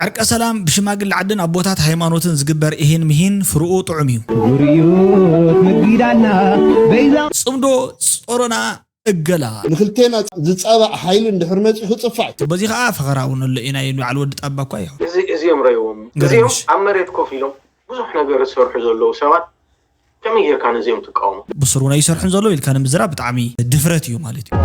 ዓርቀ ሰላም ብሽማግለ ዓድን ኣቦታት ሃይማኖትን ዝግበር ኢሂን ምሂን ፍርኡ ጥዑም እዩ። ጉርዮት መጊዳና በይዛ ጽምዶ ጾሮና እገላ ንክልቴና ዝፃባእ ሓይሊ እንድሕር መፂኡ ክፅፋዕ እዩ። በዚ ከዓ ፈኸራ እውን ኣሎ ኢና ይብል በዓል ወዲ ጣባ እኳ እዩ። እዚ እዚኦም ረእዎም ገረምሽ። እዚኦም ኣብ መሬት ኮፍ ኢሎም ብዙሕ ነገር ዝሰርሑ ዘለዉ ሰባት ከመይ ጌርካ ነዚኦም ትቃወሙ? ብስሩ ናይ ይሰርሑን ዘሎ ኢልካ ንምዝራብ ብጣዕሚ ድፍረት እዩ ማለት እዩ።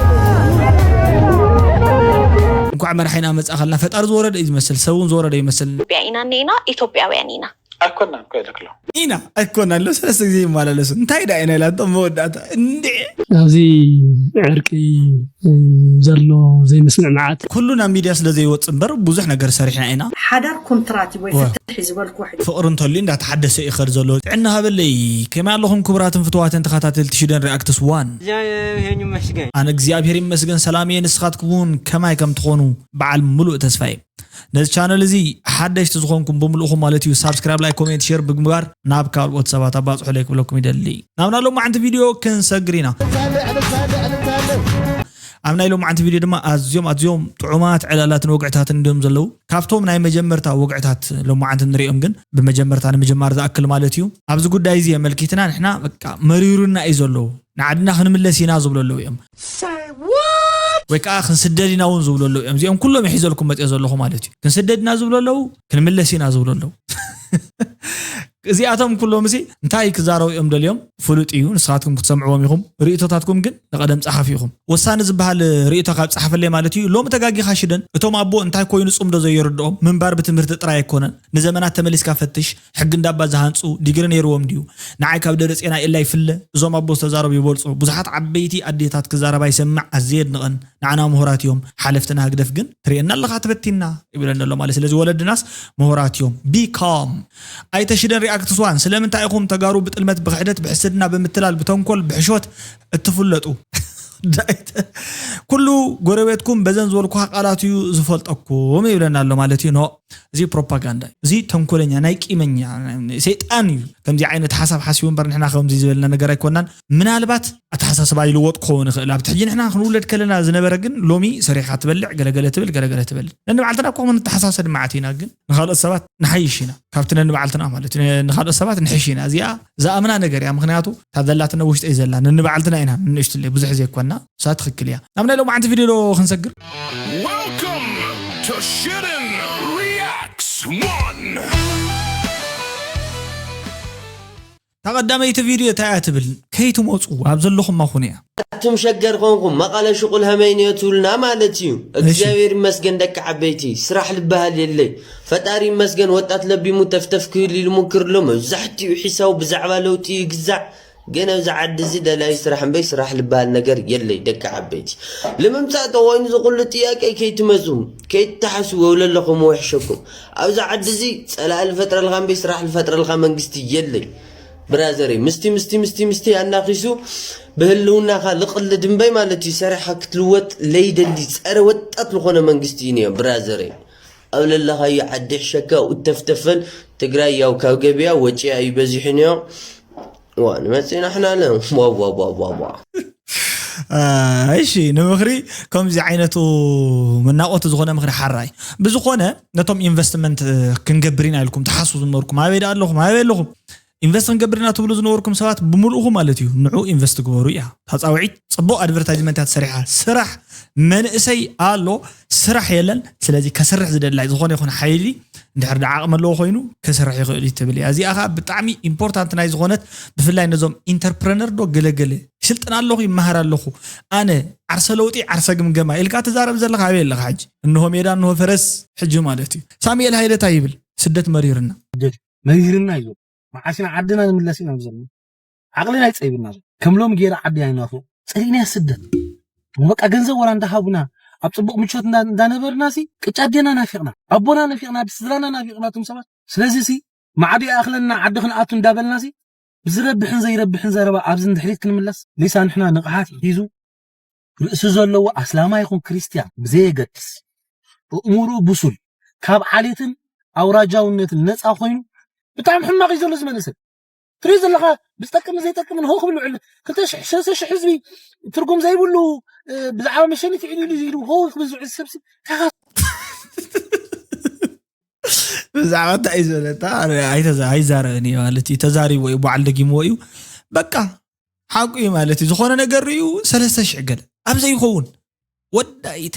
እንኳዕ መራሒና መጻእኸልና። ፈጣሪ ዝወረደ እዩ ዝመስል፣ ሰብ እውን ዝወረደ ይመስል። ኢትዮጵያ ኢና እኒና ኢትዮጵያውያን ኢና። ኣይኮናን እኮ ኢለክሎ ኢና ኣይኮናን ሎ ሰለስተ ግዜ ይመላለሱ እንታይ ዳ ኢና ኢላቶ መወዳእታ እንዴ ኣብዚ ዕርቂ ዘሎ ዘይምስምዕማዓት ኩሉ ናብ ሚድያ ስለ ዘይወፅ እምበር ብዙሕ ነገር ሰሪሕና ኢና። ሓዳር ኮንትራት እዩ ወይ ዋ። ፍትሕ እዩ ዝበልኩ ሕጂ። ፍቕሪ እንተልዩ እንዳተሓደሰ እዩ ኸድ ዘሎ። ጥዕና ሃበለይ። ከመይ ኣለኹም ክቡራትን ፍትዋትን ተኸታተልቲ ሽደን ሪኣክትስ ዋን? ይሄን ይመስገን። ኣነ እግዚኣብሔር ይመስገን ሰላም እየ። ንስኻትኩም እውን ከማይ ከም ትኾኑ በዓል ሙሉእ ተስፋ እየ። ነዚ ቻነል እዚ ሓደሽቲ ዝኾንኩም ብምልእኹም ማለት እዩ ሳብስክራይብ፣ ላይክ፣ ኮሜንት፣ ሼር ብምግባር ናብ ካልኦት ሰባት ኣባፅሑለይ ክብለኩም ይደሊ። ናብ ናይ ሎማዓንቲ ቪድዮ ክንሰግር ኢና። ኣብ ናይ ሎማዓንቲ ቪድዮ ድማ ኣዝዮም ኣዝዮም ጥዑማት ዕላላትን ወግዕታትን እንዲዮም ዘለዉ። ካብቶም ናይ መጀመርታ ወግዕታት ሎማዓንቲ ንሪኦም ግን ብመጀመርታ ንምጅማር ዝኣክል ማለት እዩ። ኣብዚ ጉዳይ እዚ የመልኪትና ንሕና በቃ መሪሩና እዩ ዘለዉ። ንዓድና ክንምለስ ኢና ዝብሉ ኣለዉ እዮም። ወይ ከዓ ክንስደድ ኢና እውን ዝብሉ ኣለዉ እዮም። እዚኦም ኩሎም ይሒዘልኩም መፅኦ ዘለኹ ማለት እዩ። ክንስደድ ኢና ዝብሉ ኣለዉ፣ ክንምለስ ኢና ዝብሉ ኣለዉ። እዚኣቶም ኩሎም እዚ እንታይ ክዛረቡ እዮም ደልዮም ፍሉጥ እዩ። ንስኻትኩም ክትሰምዕዎም ኢኹም። ርእይቶታትኩም ግን ንቐደም ጸሓፊ ኢኹም። ወሳኒ ዝበሃል ርእይቶ ካብ ጸሓፈለይ ማለት እዩ። ሎሚ ተጋጊኻ ሽደን እቶም ኣቦ እንታይ ኮይኑ ጽምዶ ዘየርድኦም ምንባር ብትምህርቲ ጥራይ ኣይኮነን። ንዘመናት ተመሊስካ ፈትሽ። ሕጊ እንዳባ ዝሃንጹ ዲግሪ ነይርዎም ድዩ? ንዓይ ካብ ደብረጽዮን ኣይእላ ይፍለ። እዞም ኣቦ ዝተዛረቡ ይበልጹ። ብዙሓት ዓበይቲ ኣዴታት ክዛረባ ይሰምዕ ኣዝየ የድንቐን። ንዓና ምሁራት እዮም፣ ሓለፍትና ህግደፍ ግን ትርእየና ኣለኻ ተበቲንና ይብለና ኣሎ ማለት። ስለዚ ወለድናስ ምሁራት እዮም። Be calm። ኣይተ ሽደን ሪኣክትስ ዋን፣ ስለምንታይ ኢኹም ተጋሩ ብጥልመት፣ ብኽሕደት፣ ብሕስድና፣ ብምትላል፣ ብተንኮል፣ ብሕሾት እትፍለጡ? ዳይተ ኩሉ ጎረቤትኩም በዘን ዝበልኩኻ ቃላት እዩ ዝፈልጠኩም ይብለና ኣሎ ማለት እዩ። ኖ፣ እዚ ፕሮፓጋንዳ እዩ። እዚ ተንኮለኛ ናይ ቂመኛ ሰይጣን እዩ ከምዚ ዓይነት ሓሳብ ሓሲቡ እምበር ንሕና ከምዚ ዝበልና ነገር ኣይኮናን። ምናልባት ኣተሓሳስባ ይልወጥ ክኸውን ይኽእል። ኣብቲ ሕጂ ንሕና ክንውለድ ከለና ዝነበረ ግን ሎሚ ሰሪሕካ ትበልዕ ገለገለ ትብል ገለገለ ትብል ነንባዕልትና እኮ ክንተሓሳሰድ መዓት ኢና ግን ንኻልኦት ሰባት ንሓይሽ ኢና ካብቲ ነንባዕልትና ማለት እዩ። ንኻልኦት ሰባት ንሕሽ ኢና። እዚኣ ዝኣምና ነገር እያ። ምክንያቱ እታ ዘላትና ውሽጠይ ዘላ ነንባዕልትና ኢና ንእሽትለይ ብዙሕ ዘይኮና እሳ ትኽክል እያ። ናብ ናይ ሎማዓንቲ ቪድዮ ዶ ክንሰግር? Welcome to Shitten Reacts One. እታ ቀዳመይቲ ቪድዮ እንታይ እያ ትብል? ከይትመፁ ኣብ ዘለኹም ኣኹን እያ። ኣቱም ሸገር ኾንኩም መቐለ ሽቁል ሀመይ ንዮ ትብሉና ማለት እዩ። እግዚኣብሔር ይመስገን ደቂ ዓበይቲ ስራሕ ልበሃል የለይ። ፈጣሪ ይመስገን ወጣት ለቢሙ ተፍተፍ ክብል ኢሉ ሙክር ኣሎ። መብዛሕትኡ ሒሳቡ ብዛዕባ ለውጢ ይግዛዕ። ግን ኣብዚ ዓዲ እዚ ደላይ ስራሕ እምበይ ስራሕ ልበሃል ነገር የለይ ደቂ ዓበይቲ። ንምምፃእ ተኾይኑ ዝኹሉ ጥያቄ ከይትመፁ ከይትተሓስቡ ወብለለኹም ወሕሸኩም። ኣብዚ ዓዲ እዚ ፀላኢ ልፈጥረልካ እምበይ ስራሕ ልፈጥረልካ መንግስቲ የለይ። ብራዘረይ ምስቲ ምስቲ ምስቲ ምስቲ ኣናኺሱ ብህልውናኻ ልቕልድ እምበይ ማለት እዩ። ሰሪሓ ክትልወጥ ለይደሊ ጸረ ወጣት ዝኾነ መንግስቲ እዩ ነዮ ብራዘረይ። ኣብ ለለኻዮ ዓዲ ሕሸካ ውተፍተፈል ትግራይ ያው ካብ ገቢያ ወጪያ እዩ በዚሑ ነዮ። ዋ ንመጽእ ናሕና ለ ዋ ዋ ዋ ዋ ዋ እሺ ንምኽሪ ከምዚ ዓይነቱ መናቆቲ ዝኾነ ምኽሪ ሓራይ ብዝኾነ ነቶም ኢንቨስትመንት ክንገብር ኢና ኢልኩም ትሓስቡ ዝነበርኩም ኣበይ ዳ ኣለኹም ኣበይ ኣለኹም ኢንቨስት ክንገብር ኢና ትብሉ ዝነበርኩም ሰባት ብምልእኹ ማለት እዩ ንዑ ኢንቨስት ግበሩ እያ ታፃውዒት ፅቡቅ ኣድቨርታይዝመንት እያ ተሰሪሓ ስራሕ መንእሰይ ኣሎ ስራሕ የለን ስለዚ ከስርሕ ዝደላይ ዝኾነ ይኹን ሓይሊ እንድሕር ዓቕሚ ኣለዎ ኮይኑ ክስራሕ ይኽእል እዩ ትብል እያ እዚኣ ከዓ ብጣዕሚ ኢምፖርታንት ናይ ዝኾነት ብፍላይ ነዞም ኢንተርፕረነር ዶ ገለገለ ይስልጥን ኣለኹ ይመሃር ኣለኹ ኣነ ዓርሰ ለውጢ ዓርሰ ግምገማ ኢልካ ትዛረብ ዘለኻ ኣበይ ኣለኻ ሕጂ እንሆ ሜዳ እንሆ ፈረስ ሕጂ ማለት እዩ ሳሙኤል ሃይለ ታይ ይብል ስደት መሪርና መሪርና እዩ መዓስ ኢና ዓድና ንምለስ ኢና ብዘሎ ዓቕልና ይፀይብና ከም ሎም ገይረ ዓዲ ኣይናፍቕ ፀሊእና ስደት በቃ ገንዘብ ወላ እንዳሃቡና ኣብ ፅቡቅ ምቾት እንዳነበርና ሲ ቅጫ ኣዴና ናፊቕና ኣቦና ናፊቕና ስድራና ናፊቕና እቶም ሰባት ስለዚ ሲ ማዕዶ ይኣኽለና ዓዲ ክንኣቱ እንዳበልና ሲ ብዝረብሕን ዘይረብሕን ዘረባ ኣብዚ ንድሕሪት ክንምለስ ሌሳ ንሕና ንቕሓት ሒዙ ርእሲ ዘለዎ ኣስላማ ይኹን ክርስትያን ብዘየገድስ ኣእምርኡ ብሱል ካብ ዓሌትን ኣውራጃውነትን ነፃ ኮይኑ ብጣዕሚ ሕማቕ እዩ ዘሎ ዝመንእሰይ ትሪኦ ዘለኻ ብዝጠቅምን ዘይጠቅምን ሆ ክብል ውዕል ክልተ ሽሕ ሰለስተ ሽሕ ህዝቢ ትርጉም ዘይብሉ ብዛዕባ መሸኒት ይዕልሉ ኢሉ ሆ ክብል ዝውዕል ሰብሲ ብዛዕባ እንታይ እዩ ዝበለታ? ኣይተዛ ኣይዛረብን እዩ ማለት እዩ። ተዛሪቦ እዩ፣ በዓል ደጊምዎ እዩ። በቃ ሓቁ እዩ ማለት እዩ። ዝኾነ ነገር እዩ ሰለስተ ሽሕ ገለ ኣብ ዘይኸውን ወዳኢት።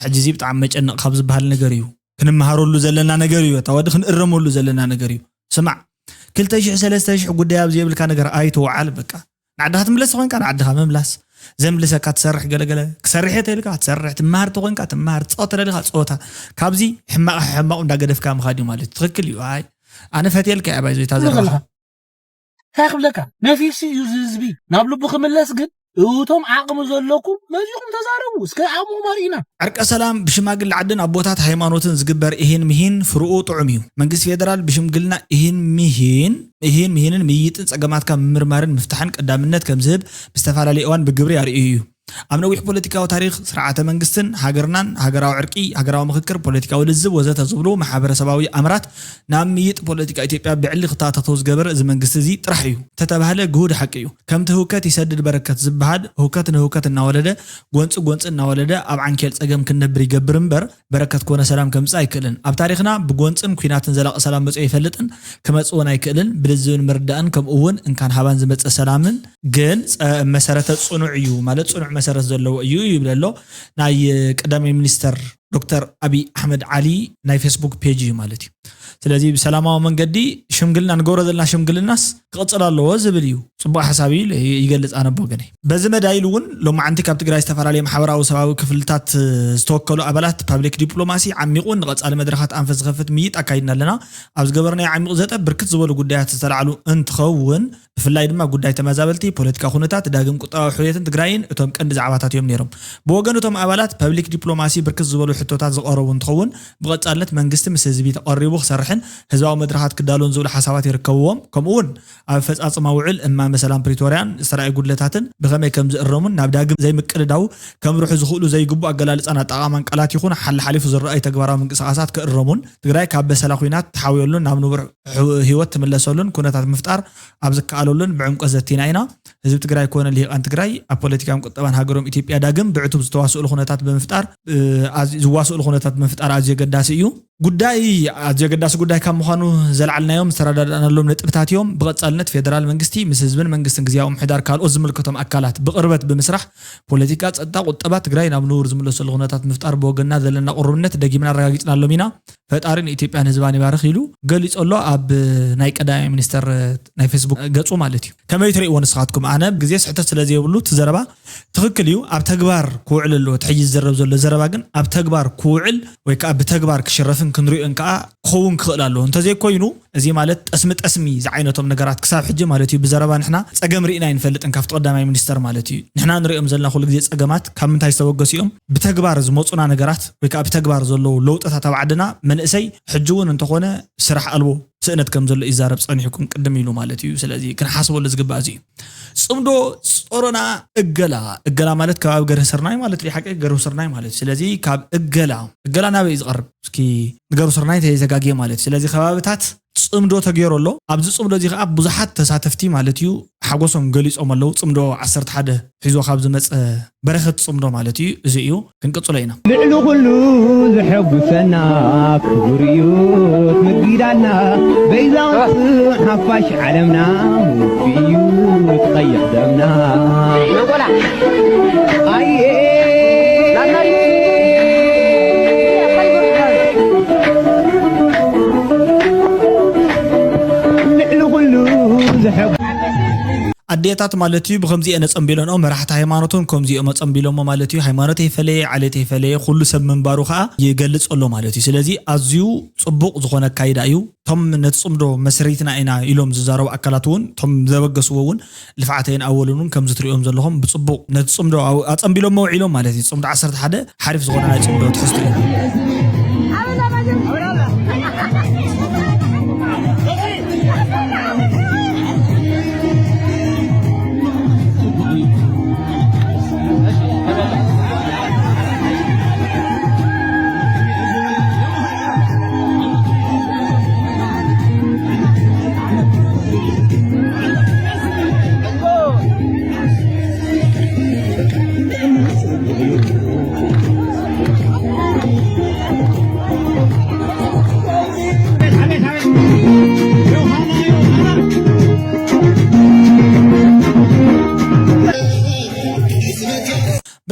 ሕጂ እዚ ብጣዕሚ መጨነቕ ካብ ዝበሃል ነገር እዩ፣ ክንመሃረሉ ዘለና ነገር እዩ፣ እታ ወዲ ክንእረመሉ ዘለና ነገር እዩ። ስማዕ፣ ክልተ ሽሕ ሰለስተ ሽሕ ጉዳይ ኣብ ዘይብልካ ነገር ኣይተወዓል። በቃ ንዓድኻ ትምለስ ኮይንካ ንዓድኻ ምምላስ፣ ዘምልሰካ ትሰርሕ ገለገለ፣ ክሰርሕ እየ ተልካ ትሰርሕ፣ ትመሃር ተኮይንካ ትመሃር፣ ትፃወት ተደሊካ ፀወታ። ካብዚ ሕማቕ ሕማቕ እንዳገደፍካ ምኻድ እዩ ማለት እዩ። ትኽክል እዩ። ኣይ ኣነ ፈትየልካ እያ ባይዞ እታ ዘረባኻ። እንታይ ክብለካ፣ ነፊሲ እዩ እዚ ህዝቢ ናብ ልቡ ክምለስ። ግን እቶም ዓቕሚ ዘለኩም መዚኹም ተዛረቡ እስከ፣ ዓቕምኹም ኣርእዩና። ዕርቀ ሰላም ብሽማግለ ዓድን ኣቦታት ሃይማኖትን ዝግበር እሂን ምሂን ፍርኡ ጥዑም እዩ። መንግስቲ ፌደራል ብሽምግልና እሂን ምሂን እሂን ምሂንን ምይይጥን ጸገማትካ ምምርማርን ምፍታሕን ቀዳምነት ከም ዝህብ ብዝተፈላለየ እዋን ብግብሪ ኣርእዩ እዩ። ኣብ ነዊሕ ፖለቲካዊ ታሪኽ ስርዓተ መንግስትን ሃገርናን፣ ሃገራዊ ዕርቂ፣ ሃገራዊ ምኽክር፣ ፖለቲካዊ ልዝብ ወዘተ ዝብሉ ማሕበረሰባዊ ኣምራት ናብ ምይጥ ፖለቲካ ኢትዮጵያ ብዕሊ ክተኣታተው ዝገበረ እዚ መንግስቲ እዚ ጥራሕ እዩ እንተተባህለ ግሁድ ሓቂ እዩ። ከምቲ ህውከት ይሰድድ በረከት ዝበሃል፣ ህውከት ንህውከት እናወለደ፣ ጎንፂ ጎንፂ እናወለደ ኣብ ዓንኬል ፀገም ክንነብር ይገብር እምበር በረከት ኮነ ሰላም ከምፅእ ኣይክእልን። ኣብ ታሪኽና ብጎንፅን ኲናትን ዘላቒ ሰላም መፅኡ ኣይፈልጥን፣ ክመፅእ እውን ኣይክእልን። ብልዝብን ምርዳእን ከምኡ እውን እንካን ሃባን ዝመፅእ ሰላምን ግን ጸ-፣ መሰረተ ጽኑዕ እዩ ማለት ጽኑዕ መሰረት ዘለዎ እዩ ይብል ኣሎ። ናይ ቀዳማይ ሚኒስተር ዶክተር ኣቢይ ኣሕመድ ዓሊ ናይ ፌስቡክ ፔጅ እዩ ማለት እዩ። ስለዚ ብሰላማዊ መንገዲ ሽምግልና ንገብሮ ዘለና ሽምግልናስ ክቕጽል ኣለዎ ዝብል እዩ። ጽቡቕ ሓሳብ እዩ ኢለ ይገልጽ ኣነ ብወገነይ። በዚ መዳይ ኢሉ እውን ሎማዓንቲ ካብ ትግራይ ዝተፈላለዩ ማሕበራዊ ሰብኣዊ ክፍልታት ዝተወከሉ ኣባላት ፓብሊክ ዲፕሎማሲ ዓሚቑ ንቐጻሊ መድረኻት ኣንፈት ዝኸፍት ምይጥ ኣካይድና ኣለና። ኣብ ዝገበርናዮ ዓሚቑ ዘጠ ብርክት ዝበሉ ጉዳያት ዝተላዕሉ እንትኸውን ብፍላይ ድማ ጉዳይ ተመዛበልቲ፣ ፖለቲካ ኩነታት፣ ዳግም ቁጠባዊ ሕውየትን ትግራይን እቶም ቀንዲ ዛዕባታት እዮም ነይሮም። ብወገን እቶም ኣባላት ፐብሊክ ዲፕሎማሲ ብርክት ዝበሉ ሕቶታት ዝቐረቡ እንትኸውን፣ ብቐጻልነት መንግስቲ ምስ ህዝቢ ተቐሪቡ ክሰርሕን ህዝባዊ መድረኻት ክዳሎን ዝብሉ ሓሳባት ይርከብዎም። ከምኡ እውን ኣብ ኣፈጻጽማ ውዕል እማመ ሰላም ፕሪቶርያን ዝተራእዩ ጉድለታትን ብኸመይ ከም ዝእረሙን ናብ ዳግም ዘይምቅድዳው ከምርሑ ዝኽእሉ ዘይግቡእ ኣገላልጻን ኣጠቓቕማን ቃላት ይኹን ሓልሓሊፉ ዝረኣዩ ተግባራዊ ምንቅስቓሳት ክእረሙን ትግራይ ካብ በሰላ ኲናት ትሓውየሉን ናብ ንቡር ህ-፣ ህይወት ትምለሰሉን ኩነታት ምፍጣር ኣብ ዝከኣለሉን ብዕምቆት ዘቲና ኢና። ህዝቢ ትግራይ ኮነ ልሂቃን ትግራይ ኣብ ፖለቲካን ቁጠባን ሃገሮም ኢትዮጵያ ዳግም ብዕቱብ ዝተዋስእሉ ኩነታት ብምፍጣር፣ እ፣ ኣዝ-፣ ዝዋስእሉ ኩነታት ብምፍጣር ኣዝዩ ኣገዳሲ እዩ። ጉዳይ ኣዝዩ ኣገዳሲ ጉዳይ ካብ ምዃኑ ዘልዓልናዮም ዝተረዳዳእናሎም ነጥብታት እዮም። ብቐጻልነት ፌደራል መንግስቲ ምስ ህዝብን መንግስትን ግዝያዊ ምምሕዳር ካልኦት ዝምልከቶም ኣካላት ብቕርበት ብምስራሕ ፖለቲካ፣ ጸጥታ፣ ቁጠባ ትግራይ ናብ ንቡር ዝምለሰሉ ኩነታት ምፍጣር ብወገንና ዘለና ቁርብነት ደጊምና ኣረጋጊጽናሎም ኢና። ፈጣሪ ንኢትዮጵያን ህዝባን ይባርኽ ኢሉ ገሊጹ ኣሎ ኣብ ናይ ቀዳማይ ሚኒስተር ናይ ፌስቡክ ገጹ ማለት እዩ። ከመይ ትርእይዎ ንስኻትኩም? ኣነ ግዜ ስሕተት ስለ ዘይብሉ እቲ ዘረባ ትኽክል እዩ፣ ኣብ ተግባር ክውዕል ኣለዎ። እቲ ሕጂ ዝዘረብ ዘሎ ዘረባ ግን ኣብ ተግባር ክውዕል ወይ ከዓ ብተግባር ክሽረፍን ክንሪኦን ከዓ ክኸውን ክኽእል ኣለዎ። እንተዘይኮይኑ እዚ ማለት ጠስሚ ጠስሚ ዝዓይነቶም ነገራት ክሳብ ሕጂ ማለት እዩ ብዘረባ ንሕና ጸገም ርኢና ኣይንፈልጥን ካብቲ ቀዳማይ ሚኒስተር ማለት እዩ። ንሕና ንሪኦም ዘለና ኩሉ ግዜ ጸገማት ካብ ምንታይ ዝተበገሱ እዮም? ብተግባር ዝመጹና ነገራት ወይ ከዓ ብተግባር ዘለዉ ለውጥታት ኣብ ዓድና መንእሰይ ሕጂ እውን እንተኾነ ስራሕ ኣልቦ ስእነት ከም ዘሎ ይዛረብ ጸኒሑ ቅድም ኢሉ ማለት እዩ። ስለዚ ክንሓስበሉ ዝግባእ እዚ እዩ። ጽምዶ ጾሮና እገላ፣ እገላ ማለት ከባቢ ገርህ ስርናይ ማለት እዩ። ሓቂ ገርህ ስርናይ ማለት እዩ። ስለዚ ካብ እገላ፣ እገላ ናበይ እዩ ዝቐርብ? እስኪ ንገሩ ስርናይ ተዘጋግየ ማለት እዩ። ስለዚ ከባብታት ጽምዶ ተገይሩ ኣሎ። ኣብዚ ጽምዶ እዚ ከዓ ብዙሓት ተሳተፍቲ ማለት እዩ ሓጎሶም ገሊጾም ኣለዉ። ጽምዶ ዓሰርተ ሓደ ሒዞ ካብ ዝመጸ በረኸት ጽምዶ ማለት እዩ። እዚ እዩ። ክንቅጽሎ ኢና። ልዕሊ ኩሉ ዘሐጉሰና ክቡር እዩ ትምጊዳና በይዛ ወፅእ ሓፋሽ ዓለምና ምውፊ እዩ ትቐይቕ ደምና ኣየ ልዕሊ ኩሉ ዘሐጉ ኣዴታት ማለት እዩ ብከምዚ እየን ኣጸንቢለንኦ፣ መራሕቲ ሃይማኖት እውን ከምዚ እዮም ኣጸንቢሎሞ ማለት እዩ። ሃይማኖተይ ፈለየ፣ ዓሌተይ ፈለየ፣ ኩሉ ሰብ ምንባሩ ከኣ ይገልጽ ኣሎ ማለት እዩ። ስለዚ ኣዝዩ ጽቡቕ ዝኾነ ኣካይዳ እዩ። እቶም ነቲ ጽምዶ መስሪትና ኢና ኢሎም ዝዛረቡ ኣካላት እውን፣ እቶም ዘበገስዎ እውን ልፍዓተይን ኣወልን እውን ከምዚ ትሪኦም ዘለኹም ብጽቡቕ ነቲ ጽምዶ ኣው-፣ ኣጸንቢሎሞ ውዒሎም ማለት እዩ። ጽምዶ ዓሰርተ ሓደ ሓሪፍ ዝኾነ ናይ ጽምዶ ትሕዝቶ እዩ።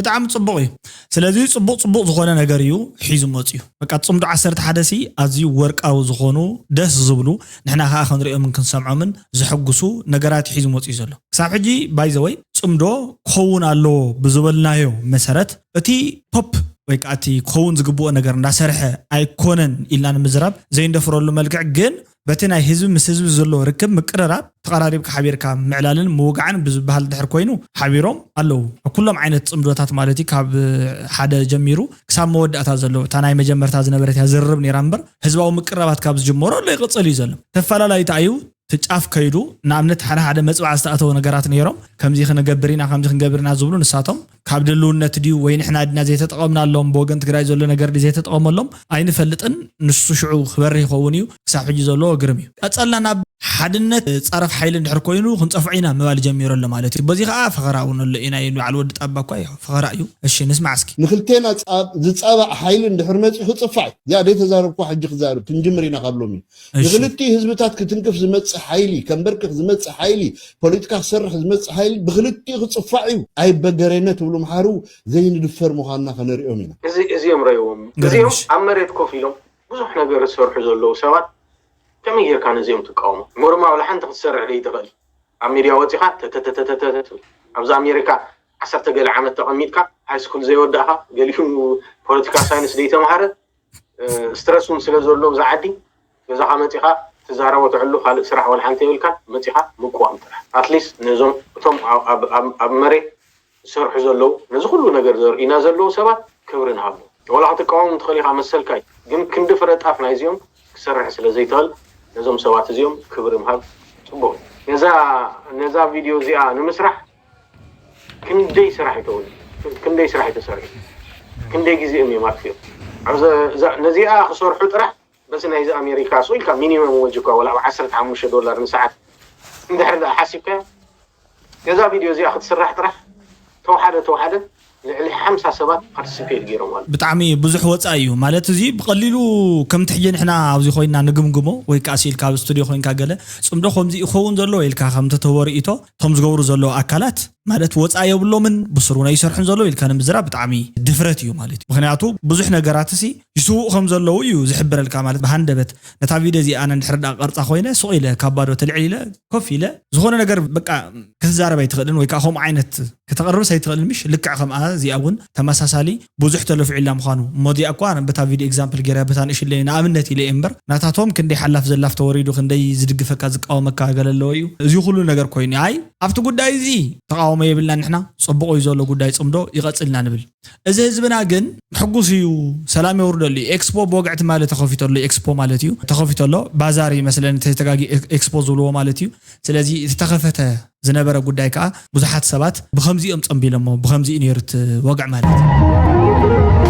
ብጣዕሚ ጽቡቕ እዩ። ስለዚ ጽቡቕ ጽቡቕ ዝኾነ ነገር እዩ ሒዙ መጽዩ። በቃ ጽምዶ ዓሰርተ ሓደ ሲ ኣዝዩ ወርቃዊ ዝኾኑ፣ ደስ ዝብሉ፣ ንሕና ከኣ ክንሪኦምን ክንሰምዖምን ዘሐጉሱ ነገራት ሒዙ መጽዩ ዘሎ። ክሳብ ሕጂ ባይዘወይ ጽምዶ ክኸውን ኣለዎ ብዝበልናዮ መሰረት እቲ ቶፕ ወይ ከዓ እቲ ክኸውን ዝግብኦ ነገር እንዳሰርሐ ኣይኮነን ኢልና ንምዝራብ ዘይንደፍረሉ መልክዕ ግን በቲ ናይ ህዝቢ ምስ ህዝቢ ዘሎ ርክብ ምቅርራብ ተቐራሪብካ ሓቢርካ ምዕላልን ምውጋዕን ብዝበሃል ድሕር ኮይኑ ሓቢሮም ኣለዉ። ኩሎም ዓይነት ጽምዶታት ማለት እዩ ካብ ሓደ ጀሚሩ ክሳብ መወዳእታ ዘሎ እታ ናይ መጀመርታ ዝነበረት እያ ዝርርብ ነይራ እምበር ህዝባዊ ምቅርራባት ካብ ዝጅመሮ ኣሎ ይቕጽል እዩ ዘሎ። ተፈላላዩ እንታይ እዩ እቲ ጫፍ ከይዱ ንኣብነት ሓደ ሓደ መጽባዕ ዝተኣተወ ነገራት ነይሮም ከምዚ ክንገብር ኢና ከምዚ ክንገብር ኢና ዝብሉ ንሳቶም ካብ ድልውነት ድዩ ወይ ንሕና ድና ዘይተጠቐምናሎም ብወገን ትግራይ ዘሎ ነገር ድዩ ዘይተጠቐመሎም ኣይንፈልጥን። ንሱ ሽዑ ክበርህ ይኸውን እዩ። ክሳብ ሕጂ ዘሎ ግርም እዩ። ቀጸልና ናብ ሓድነት ጸረፍ ሓይሊ እንድሕር ኮይኑ ክንጸፍዖ ኢና ምባል ጀሚሩ ኣሎ ማለት እዩ። በዚ ከዓ ፈኸራ እውን ኣሎ ኢና ይብል በዓል ወዲ ጣባ እኳ እዩ ፈኸራ እዩ። እሺ ንስማዕ እስኪ። ንክልቴና ጻብ- ዝጻባእ ሓይሊ እንድሕር መጺኡ ክጽፋዕ እዩ። እዚኣ ደይተዛረብኳ ሕጂ ክዛረብ ክንጅምር ኢና ካብ ሎሚ። እሺ። ንክልቲኡ ህዝብታት ክትንክፍ ዝመጽእ ሓይሊ ከንበርክኽ ዝመጽእ ሓይሊ ፖለቲካ ክሰርሕ ዝመጽእ ሓይሊ ብክልቲኡ ክጽፋዕ እዩ። ኣይበገሬነት ትብሉ ምሓሩ ዘይንድፈር ምዃንና ከነሪኦም ኢና። እዚ እዚኦም ረእዎም እዚኦም ገርምሽ። ኣብ መሬት ኮፍ ኢሎም ብዙሕ ነገር ዝሰርሑ ዘለዉ ሰባት ከመይ ጌርካ ነዚኦም ትቃወሞ? ኖርማል ሓንቲ ክትሰርሕ ደይትኽእል ኣብ ሚድያ ወፂኻ ተተተተተተ ትብል። ኣብዚ ኣሜሪካ ዓሰርተ ገለ ዓመት ተቐሚጥካ ሃይስኩል ዘይወዳእካ ገሊኡ ፖለቲካ ሳይንስ ዘይተምሃረ ስትረስ እውን ስለ ዘሎ ብዛ ዓዲ ገዛኻ መፂኻ ትዛረቦ ትዕሉ ካልእ ስራሕ ወላ ሓንቲ የብልካን መፂኻ ምቅዋም ጥራሕ ኣትሊስት ነዞም እቶም ኣብ- ኣብ- ኣብ- ኣብ መሬት ዝሰርሑ ዘለዉ ነዚ ኩሉ ነገር ዘርእዩና ዘለዉ ሰባት ክብሪ ንሃቦም። ዋላ ክትቃወም ትኽእል ኢኻ መሰልካ እዩ፣ ግን ክንዲ ፍረ ጣፍ ናይዚኦም ክሰርሕ ስለ ዘይትኽእል ነዞም ሰባት እዚኦም ክብሪ ምሃብ ፅቡቕ እዩ። ነዛ ነዛ ቪድዮ እዚኣ ንምስራሕ ክንደይ ስራሕ እዩ ተወዲኡ፣ ክንደይ ስራሕ እዩ ተሰሪሑ፣ ክንደይ ግዜኦም እዮም ኣጥፊኦም። ኣብዚ- እዛ- ነዚኣ ክሰርሑ ጥራሕ በዚ ናይዚ ኣሜሪካ ስቕ ኢልካ ሚኒመም ወጅ እኳ ወላ ብ ዓሰርተ ሓሙሽተ ዶላር ንሰዓት እንድሕር ደኣ ሓሲብካዮ ነዛ ቪድዮ እዚኣ ክትስራሕ ጥራሕ ተወሓደ ተወሓደ ልዕሊ ሓምሳ ሰባት ፓርቲስፔት ገይሮም ኣለዉ። ብጣዕሚ ብዙሕ ወፃኢ እዩ ማለት እዚ ብቐሊሉ ከምቲ ሕጂ ንሕና ኣብዚ ኮይና ንግምግሞ ወይ ከዓ ስኢልካ ኣብ ስቱዲዮ ኮይንካ ገለ ፅምዶ ከምዚ ይኸውን ዘለዎ ኢልካ ከምቲ ተወርኢቶ እቶም ዝገብሩ ዘለዉ ኣካላት ማለት ወፃኢ የብሎምን ብስሩ ናይ ይሰርሑን ዘለዉ ኢልካ ንምዝራብ ብጣዕሚ ድፍረት እዩ ማለት እዩ። ምክንያቱ ብዙሕ ነገራት ሲ ይስውኡ ከም ዘለዉ እዩ ዝሕብረልካ ማለት ብሃንደበት ነታ ቪድዮ እዚኣ ኣነ እንድሕር ደኣ ቀርፃ ኮይነ ስቕ ኢለ ካብ ባዶ ተልዕል ኢለ ኮፍ ኢለ ዝኾነ ነገር በቃ ክትዛረብ ኣይትኽእልን ወይ ከዓ ከምኡ ዓይነት ከተቕርብስ ኣይትኽእልን ምሽ ልክዕ ከምኣ እዚኣ እውን ተመሳሳሊ ብዙሕ ተለፊዑላ ምዃኑ እሞ እዚኣ እኳ በታ ቪድዮ ኤግዛምፕል ገይረ በታ ንእሽለይ ንኣብነት ኢለ እየ እምበር ናታቶም ክንደይ ሓላፍ ዘላፍ ተወሪዱ ክንደይ ዝድግፈካ ዝቃወመካ ገለ ኣለዎ እዩ እዚ ኩሉ ነገር ኮይኑ ኣይ ኣብቲ ጉዳይ እዚ ተቃውሞ የብልና ንሕና ጽቡቕ እዩ ዘሎ ጉዳይ ጽምዶ ይቐጽልና ንብል እዚ ህዝብና ግን ሕጉስ እዩ ሰላም የውርደሉ እዩ ኤክስፖ ብወግዒ ትማሊ ተኸፊቶ ኣሎ ኤክስፖ ማለት እዩ ተኸፊቶ ኣሎ ባዛር ይመስለኒ ተተጋጊ ኤክስፖ ዝብልዎ ማለት እዩ ስለዚ እቲ ተኸፈተ ዝነበረ ጉዳይ ከዓ ብዙሓት ሰባት ብኸምዚኦም ፀንቢሎሞ ብኸምዚኡ ነይሩ እቲ ወግዕ ማለት እዩ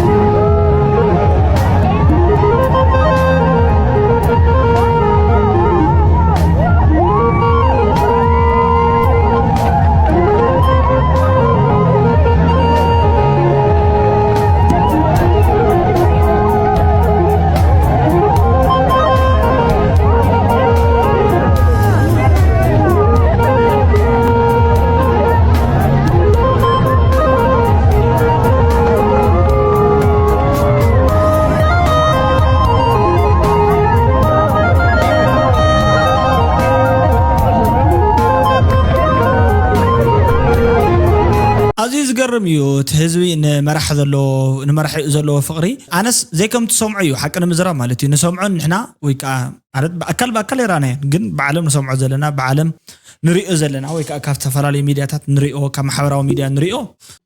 ኣዝዩ ዝገርም እዩ እቲ ህዝቢ ንመራሕ ዘለዎ ንመራሒኡ ዘለዎ ፍቕሪ ኣነስ ዘይከም ትሰምዖ እዩ ሓቂ ንምዝራብ ማለት እዩ ንሰምዖን ንሕና ወይ ከዓ ማለት ብኣካል ብኣካል የራናየን ግን ብዓለም ንሰምዖ ዘለና ብዓለም ንሪኦ ዘለና ወይ ከዓ ካብ ዝተፈላለዩ ሚድያታት ንሪኦ ካብ ማሕበራዊ ሚድያ ንሪኦ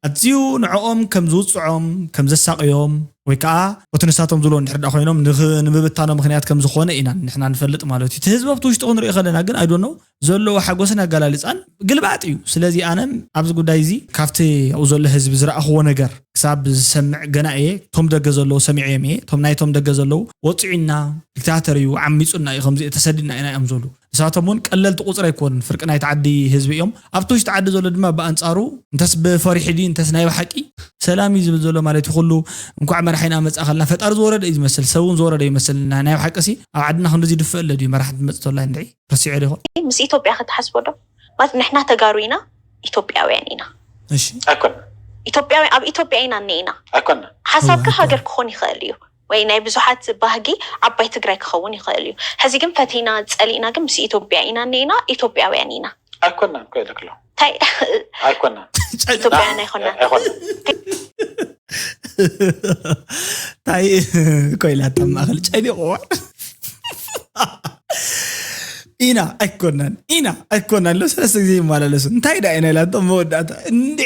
ኣዝዩ ንዕኦም ከም ዝውፅዖም ከም ዘሳቅዮም ወይ ከዓ እቲ ንሳቶም ዝብሎ እንድሕር ዳ ኮይኖም ንምብታኖ ምክንያት ከም ዝኾነ ኢና ንሕና ንፈልጥ ማለት እዩ እቲ ህዝቢ ኣብቲ ውሽጢ ክንሪኦ ከለና ግን ኣይዶኖ ዘለዎ ሓጎስን ኣገላልፃን ግልባጥ እዩ ስለዚ ኣነ ኣብዚ ጉዳይ እዚ ካብቲ ኣብኡ ዘሎ ህዝቢ ዝረኣኽዎ ነገር ክሳብ ዝሰምዕ ገና እየ እቶም ደገ ዘለዉ ሰሚዐዮም እየ እቶም ናይቶም ደገ ዘለዉ ወፂዑና ዲክታተር እዩ ዓሚፁና እዩ ከምዚ ተሰዲድና ኢና እዮም ዝብሉ ንሳቶም እውን ቀለልቲ ቁፅሪ ኣይኮኑን ፍርቂ ናይቲ ዓዲ ህዝቢ እዮም ኣብቲ ውሽጢ ዓዲ ዘሎ ድማ ብኣንፃሩ እንተስ ብፈሪሒ ድዩ እንተስ ናይ ብሓቂ ሰላም እዩ ዝብል ዘሎ ማለት እዩ ኩሉ እንኳዕ መራሒና መፃእኸልና ፈጣሪ ዝወረደ እዩ ዝመስል ሰብ እውን ዝወረደ ይመስል ናይ ብሓቂ ሲ ኣብ ዓድና ክንድዚ ድፍእ ኣሎ ድዩ መራሒ ትመፅእ ተላ እንድዒ ረሲዑ ዶ ይኾን ምስ ኢትዮጵያ ክትሓስቦ ዶ ማለት ንሕና ተጋሩ ኢና ኢትዮጵያውያን ኢና እሺ ኣይኮን ኢትዮጵያዊ ኣብ ኢትዮጵያ ኢና እኒኢና። ኣይኮና ሓሳብካ ሃገር ክኾን ይኽእል እዩ ወይ ናይ ብዙሓት ባህጊ ዓባይ ትግራይ ክኸውን ይኽእል እዩ። ሕዚ ግን ፈቲና ጸሊእና ግን ምስ ኢትዮጵያ ኢና እኒኢና፣ ኢትዮጵያውያን ኢና። ኣይኮናን ኮይለክሎ እንታይ ኣይኮናን ኢትዮጵያውያን ኣይኮና ኣይኮናን ታይ ኮይላ ኣብ ማእኸል ጨኒቕዋ ኢና ኣይኮናን ኢና ኣይኮናን ሎ ሰለስተ ግዜ ይመላለሱ እንታይ ዳ ኢና ኢላቶ መወዳእታ እንዴ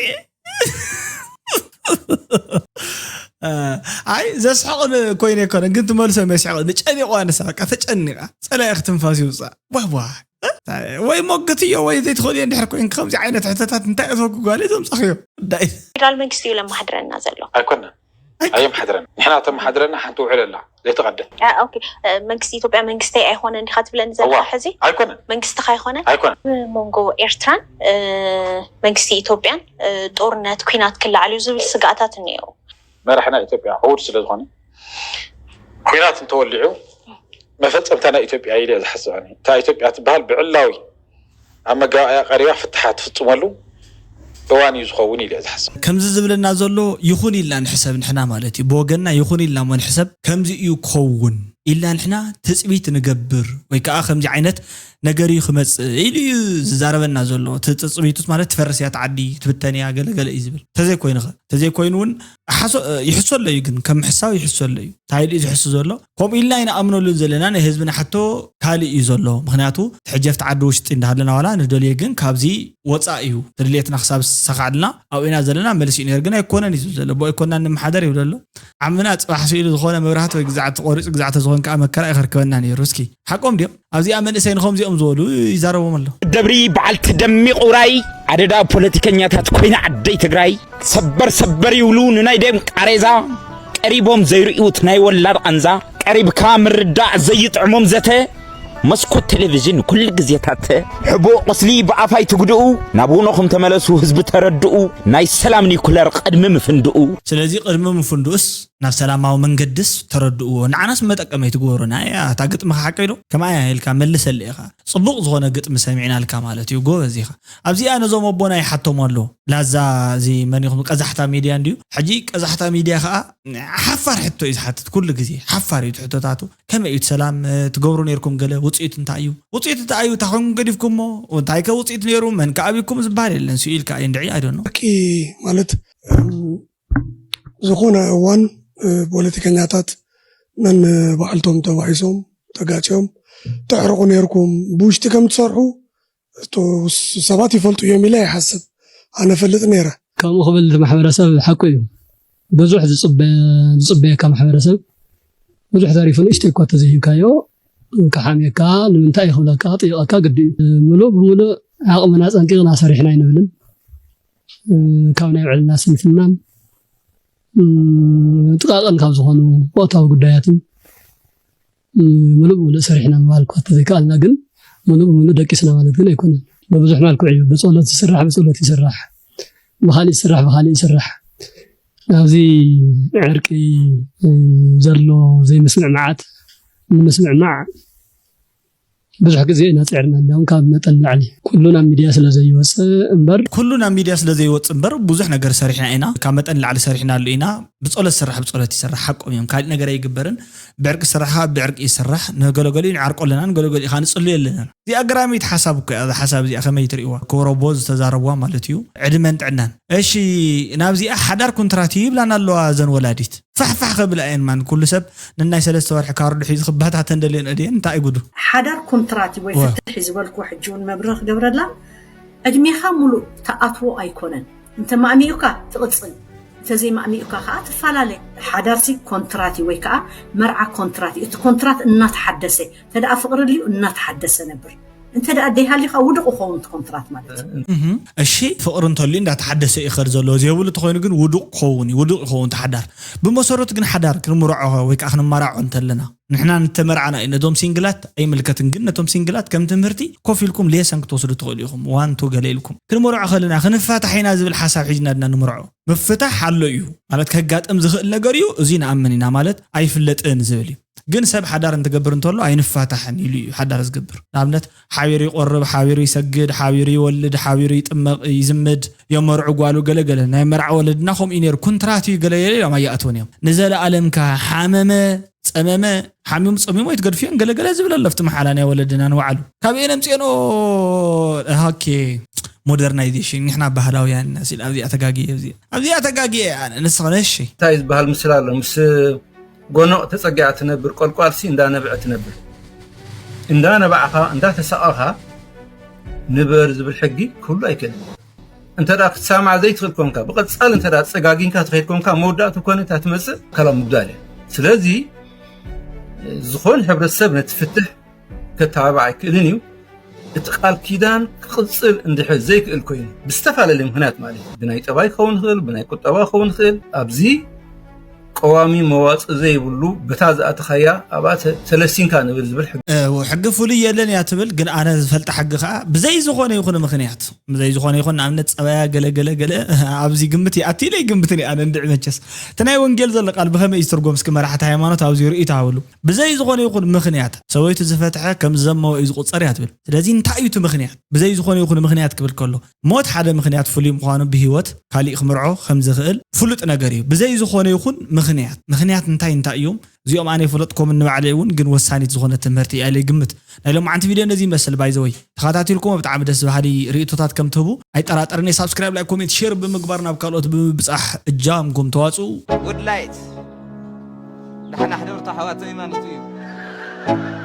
ኣይ ዘስሕቕ ኮይነ ይኮነ ግን ትመልሶም የስሕቕ ንጨኒቕዋ ንሳ በቃ ተጨኒቓ ፀላኢ ክትንፋስ ይውፃእ ዋዋ ወይ ሞግትዮ ወይ ዘይትኽእልዮ እንድሕር ኮይን ከምዚ ዓይነት ሕተታት እንታይ እትወጉ ጓል ዘምፀኽዮ ዳይ ፌደራል መንግስቲ እዩ ለማሕድረና ዘሎ። ኣይኮናን ኣየምሓድረና ንሕና ተመሓድረና ሓንቲ ውዕል ኣላ ዘይተቐደ ኦኬ፣ መንግስቲ ኢትዮጵያ መንግስተይ ኣይኮነን ዲኻ ትብለኒ ዘለኻ ሕዚ? ኣይኮነን መንግስትኻ ኣይኮነን? ኣይኮነን መንጎ ኤርትራን መንግስቲ ኢትዮጵያን ጦርነት ኩናት ክለዓል እዩ ዝብል ስጋኣታት እኒአው። መራሒ ናይ ኢትዮጵያ ዕዉር ስለ ዝኾነ ኩናት እንተወሊዑ መፈፀምታ ናይ ኢትዮጵያ ኢለ ዝሓስብ እታ ኢትዮጵያ ትበሃል ብዕላዊ ኣብ መጋባእያ ቀሪባ ፍትሓ ትፍፅመሉ እዋን እዩ ዝኸውን ኢለ ዝሓስብ። ከምዚ ዝብለና ዘሎ ይኹን ኢልና ንሕሰብ ንሕና ማለት እዩ ብወገንና ይኹን ኢልና እሞ ንሕሰብ ከምዚ እዩ ክኸውን ኢልና ንሕና ትፅቢት ንገብር ወይ ከዓ ከምዚ ዓይነት ነገር እዩ ክመፅእ ኢሉ እዩ ዝዛረበና ዘሎ እቲ ትፅቢቱስ ማለት ትፈርስ እያ ዓዲ ትብተን እያ ገለገለ እዩ ዝብል ተዘይኮይኑ ኸ ተዘይኮይኑ እውን ይሕሶ ኣሎ እዩ ግን ከም ምሕሳው ይሕሶ ኣሎ እዩ እንታይ ኢሉ እዩ ዝሕሱ ዘሎ ከምኡ ኢልና ኣይንኣምነሉን ዘለና ናይ ህዝብና ሕቶ ካልእ እዩ ዘሎ ምክንያቱ ሕጀፍቲ ዓዲ ውሽጢ እንዳሃለና ዋላ ንደልዮ ግን ካብዚ ወፃእ እዩ ትድልየትና ክሳብ ዝሰኻዕልና ኣብኡ ኢና ዘለና መልሲ እዩ ነር ግን ኣይኮነን እዩ ዝብል ዘሎ ብኣይኮና ንምሓደር ይብለ ኣሎ ዓምና ፅባሕ ስኢሉ ዝኾነ መብራህቲ ወይ ግዛዕ ተቆሪፁ ግዛዕ ተዝኾን ከዓ መከራ ይኸርከበና ነይሩ እስኪ ሓቆም ድዮም ኣብዚኣ መንእሰይ ንኸምዚኦም ዝበሉ ይዛረቦም ኣሎ ደብሪ በዓልቲ ደሚቕ ውራይ ኣደዳ ፖለቲከኛታት ኮይና ዓደይ ትግራይ ሰበር ሰበር ይብሉ ንናይ ደም ቃሬዛ ቀሪቦም ዘይርእዩት ናይ ወላድ ቃንዛ ቀሪብካ ምርዳእ ዘይጥዕሞም ዘተ መስኮት ቴሌቪዥን ኩሉ ግዜታት ሕቡእ ቁስሊ ብኣፋይ ትጉድኡ ናብ ውኖኹም ተመለሱ ህዝቢ ተረድኡ ናይ ሰላም ኒኩለር ቅድሚ ምፍንድኡ ስለዚ ቅድሚ ምፍንድኡስ ናብ ሰላማዊ መንገድስ ተረድእዎ ንዓናስ መጠቀመይ ትግበሩና እያ እታ ግጥሚ ሓቀ ኢሉ ከማያ ኢልካ መልሰሊ ኢኻ ፅቡቕ ዝኾነ ግጥሚ ሰሚዕናልካ ማለት እዩ ጎበዝ ኢኻ ኣብዚኣ ነዞም ኣቦና ይሓቶም ኣሎ ላዛ እዚ መን ይኹም ቀዛሕታ ሚድያ እንድዩ ሕጂ ቀዛሕታ ሚድያ ከዓ ሓፋር ሕቶ እዩ ዝሓትት ኩሉ ግዜ ሓፋር እዩ ትሕቶታቱ ከመይ እዩ ሰላም ትገብሩ ነርኩም ገለ ውፅኢቱ እንታይ እዩ ውፅኢቱ እንታይ እዩ እታ ኮይንኩም ገዲፍኩሞ እንታይ ከ ውፅኢት ነይሩ መን ከኣቢኩም ዝበሃል የለን ስኢልካ እዩ እንድዒ ኣይዶ ማለት ዝኾነ እዋን ፖለቲከኛታት ነንባዕልቶም ተባኢሶም ተጋጭዮም ተሕርቑ ነይርኩም ብውሽጢ ከም ትሰርሑ ሰባት ይፈልጡ እዮም ኢለ ይሓስብ ኣነ ፈልጥ ነይረ ከምኡ ክብል ማሕበረሰብ ሓቁ እዩ ብዙሕ ዝፅበየካ ማሕበረሰብ ብዙሕ ተሪፉ ንእሽተይ እኳ ተዘይሂብካዮ ክሓምየካ ንምንታይ ክብለካ ጥይቐካ ግዲ እዩ ምሉእ ብምሉእ ዓቕምና ፀንቂቕና ሰሪሕና ኣይንብልን ካብ ናይ ውዕልና ስንፍናን ጥቃቅን ካብ ዝኾኑ ወቅታዊ ጉዳያትን ምሉእ ብምሉእ ሰሪሕና ምባል እኳ ተዘይከኣልና ግን ምሉእ ብምሉእ ደቂስና ማለት ግን ኣይኮነን። ብብዙሕ መልክዑ እዩ። ብፀሎት ዝስራሕ ብፀሎት ይስራሕ፣ ብካሊእ ዝስራሕ ብካሊእ ይስራሕ። ኣብዚ ዕርቂ ዘሎ ዘይምስምዕማዓት ንምስምዕማዕ ብዙሕ ግዜ ኢና ፅዕርና እንዲያውም ካብ መጠን ንላዕሊ ኩሉ ናብ ሚድያ ስለ ዘይወፅእ እምበር ኩሉ ናብ ሚድያ ስለ ዘይወፅእ እምበር ብዙሕ ነገር ሰሪሕና ኢና ካብ መጠን ንላዕሊ ሰሪሕናሉ ኢና ብፀሎት ዝስራሕ ብፀሎት ይስራሕ ሓቆም እዮም ካሊእ ነገር ኣይግበርን ብዕርቂ ዝስራሕ ከዓ ብዕርቂ ይስራሕ ንገለገሊኡ ንዓርቆ ኣለና ንገለገሊኡ ከዓ ንፅልዮ ኣለና እዚኣ ገራሚት ሓሳብ እኮ እያ ሓሳብ እዚኣ ከመይ ትርእዋ ክብረቦ ዝተዛረብዋ ማለት እዩ ዕድመን ጥዕናን እሺ ናብዚኣ ሓዳር ኩንትራት ይብላን ኣለዋ ዘን ወላዲት ፋሕፋሕ ከብላ እየን ማን ኩሉ ሰብ ንናይ ሰለስተ ወርሒ ካርዱ ሒዙ ክባታተን ደልየን እድየን እንታይ ጉዱ ሓዳር ኮንትራት ወይ ፍትሒ ዝበልኩ ሕጂ እውን መብርህ ክገብረላ ዕድሜኻ ሙሉእ ተኣትዎ ኣይኮነን እንተ ማእሚኡካ ትቕፅል እንተ ዘይማእሚኡካ ከዓ ትፈላለ ሓዳርሲ ኮንትራት እዩ ወይ ከዓ መርዓ ኮንትራት እዩ እቲ ኮንትራት እናተሓደሰ እንተ ደኣ ፍቕሪ ድልዩ እናተሓደሰ ነብር እንተ ደኣ ደይሃልዩ ከዓ ውዱቕ ክኸውን እቲ ኮንትራት ማለት እዩ እሺ ፍቕሪ እንተልዩ እንዳተሓደሰ ይኸድ ዘሎ እዚ የብሉ ተኾይኑ ግን ውዱቕ ክኸውን እዩ ውዱቕ ይኸውን ተሓዳር ብመሰረቱ ግን ሓዳር ክንምርዖ ወይ ከዓ ክንመራዖ እንተለና ንሕና ንተመርዓና እዩ ነቶም ሲንግላት ኣይምልከትን ግን ነቶም ሲንግላት ከም ትምህርቲ ኮፍ ኢልኩም ሌሰን ክትወስዱ ትኽእሉ ኢኹም ዋንቱ ገለ ኢልኩም ክንመርዖ ከለና ክንፋታሕ ኢና ዝብል ሓሳብ ሒዝና ድና ንምርዖ ምፍታሕ ኣሎ እዩ ማለት ከጋጥም ዝኽእል ነገር እዩ እዚ ንኣምን ኢና ማለት ኣይፍለጥን ዝብል እዩ ግን ሰብ ሓዳር እንትገብር እንተሎ ኣይንፋታሕን ኢሉ እዩ ሓዳር ዝገብር። ንኣብነት ሓቢሩ ይቆርብ፣ ሓቢሩ ይሰግድ፣ ሓቢሩ ይወልድ፣ ሓቢሩ ይጥመቕ፣ ይዝምድ፣ የመርዑ ጓሉ ገለገለ። ናይ መርዓ ወለድና ከምኡ እዩ ነይሩ፣ ኩንትራት እዩ ገለ ገለ ኢሎም ኣይኣትውን እዮም። ንዘለኣለምካ ሓመመ ጸመመ፣ ሓሚሙ ጸሚሙ ኣይትገድፍዮን ገለገለ ዝብል ኣሎ ኣብቲ መሓላ ናይ ወለድና ንባዕሉ። ካብ እየን ኣምጽኤንኦ? ሃኬ ሞደርናይዜሽን፣ ንሕና ባህላውያን ኢና ሲል ኣብዚኣ ተጋግየ፣ ኣብዚኣ ኣብዚኣ ተጋግየ ኣነ። ንስኸ ነሺ እንታይ ዝበሃል ምስል ኣሎ? ምስ ጎኖቕ ተጸጊዓ ትነብር ቆልቋልሲ እንዳነበዐ ትነብር። እንዳነባዕኻ እንዳተሳቐኻ ንበር ዝብል ሕጊ ክህሉ ኣይክእልን። እንተ ደኣ ክትሳማዕ ዘይትኽእል ኮንካ፣ ብቐጻሊ እንተ ደኣ ጸጋጊንካ ትኸይድ ኮንካ፣ መወዳእቱ ኮነ እታ ትመጽእ ኣካላዊ ምጉዳል እያ። ስለዚ ዝኾነ ሕብረተሰብ ነቲ ፍትሕ ከተባብዕ ኣይክእልን እዩ። እቲ ቃል ኪዳን ክቕጽል እንድሕር ዘይክእል ኮይኑ፣ ብዝተፈላለየ ምኽንያት ማለት እዩ፣ ብናይ ጠባይ ክኸውን ይኽእል፣ ብናይ ቁጠባ ክኸውን ይኽእል፣ ኣብዚ ቀዋሚ መዋጽእ ዘይብሉ በታ ዝኣተኻያ ኣብኣ ተ-፣ ተለሲንካ ንብል ዝብል ሕጊ። ሕጊ ፍሉይ የለን እያ ትብል፣ ግን ኣነ ዝፈልጣ ሕጊ ከኣ ብዘይ ዝኾነ ይኹን ምኽንያት፣ ብዘይ ዝኾነ ይኹን ንኣብነት ጸባያ ገለ ገለ ገለ ኣብዚ ግምት ይኣቲ ኢለ ይግምትን እየ ኣነ እንድዒ መቸስ። እቲ ናይ ወንጌል ዘሎ ቃል ብኸመይ እዩ ዝትርጎም? እስኪ መራሕቲ ሃይማኖት ኣብዚ ርእይቶ ሃብሉ። ብዘይ ዝኾነ ይኹን ምኽንያት ሰበይቱ ዝፈትሐ ከም ዝዘመወ እዩ ዝቑጸር እያ ትብል። ስለዚ እንታይ እዩ እቲ ምኽንያት? ብዘይ ዝኾነ ይኹን ምኽንያት ክብል ከሎ ሞት ሓደ ምኽንያት ፍሉይ ምዃኑ ብህይወት ካሊእ ክምርዖ ከም ዝኽእል ፍሉጥ ነገር እዩ። ብዘይ ዝኾነ ይኹን ምኽንያት፣ ምኽንያት እንታይ እንታይ እዮም? እዚኦም ኣነ ይፈለጥኮም ንባዕለይ እውን ግን ወሳኒት ዝኾነ ትምህርቲ እያ ኢለ ይግምት። ናይ ሎማዓንቲ ቪድዮ ነዚ ይመስል። ባይዘወይ ተኸታቲልኩም ብጣዕሚ ደስ በሃሊ ርእይቶታት ከም ትህቡ ኣይጠራጠርን። ሳብስክራይብ፣ ላይክ፣ ኮሜንት፣ ሼር ብምግባር ናብ ካልኦት ብምብጻሕ እጃምኩም ተዋጽኡ። ጉድ ላይት ዳሕና ሕደርቶ ሓዋት ዘይማኖቱ እዩ።